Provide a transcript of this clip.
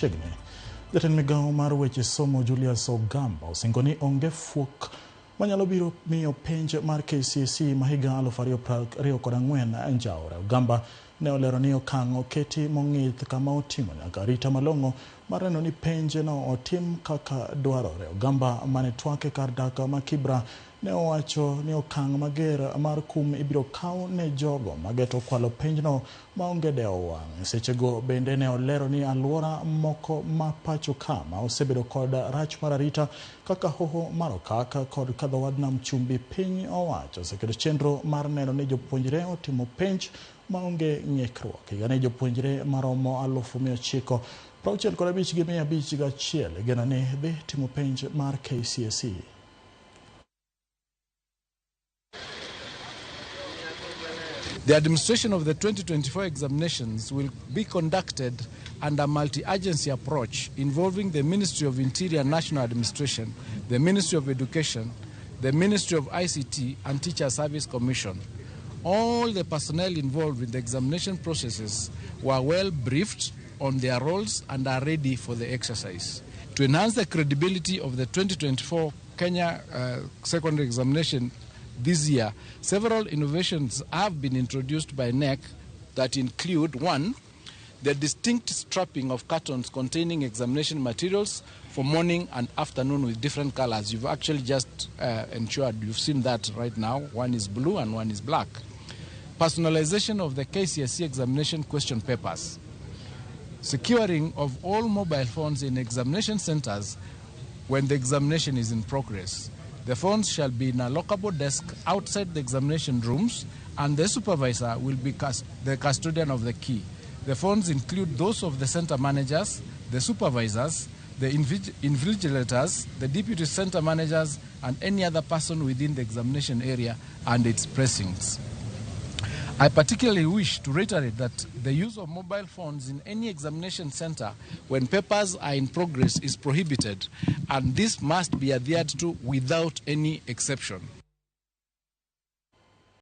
Chiegni. Jatend migawo mar weche somo Julius Ogamba osingo ni onge fuok manyalo biro miyo penj mar KCSE ma higa 2024 njaore. Ogamba ne olero ni okang' oketi mong'ith kama oting'o nyaka arita malong'o mar neno ni penj no otim kaka dwarore. Ogamba mane twak e kar dak ma Kibra ne owacho ni okang' mager mar kum ibiro kaw ne jogo mageto kwalo penjno maonge dewo wang'. Sechego bende ne olero ni aluora moko ma pacho ka ma osebedo kod rach mar arita kaka hoho mar Okak kod kadhowad nam chumbi, piny owacho oseketo chenro mar neno ni jopuonjre otimo penj maonge ng'ikruok. Higani jopuonjre maromo 965,501 igeno ni dhi timo penj mar KCSE. The administration of the 2024 examinations will be conducted under multi-agency approach involving the Ministry of Interior National Administration, the Ministry of Education, the Ministry of ICT and Teacher Service Commission. All the personnel involved in the examination processes were well briefed on their roles and are ready for the exercise. To enhance the credibility of the 2024 Kenya secondary examination this year, several innovations have been introduced by KNEC that include: 1, the distinct strapping of cartons containing examination materials for morning and afternoon with different colors. You've actually just ensured you've seen that right now. One is blue and one is black. Personalization of the KCSE examination question papers. Securing of all mobile phones in examination centers when the examination is in progress. The phones shall be in a lockable desk outside the examination rooms, and the supervisor will be the custodian of the key. The phones include those of the center managers, the supervisors, the invigilators, the deputy center managers, and any other person within the examination area and its precincts. I particularly wish to reiterate that the use of mobile phones in any examination center when papers are in progress is prohibited, and this must be adhered to without any exception.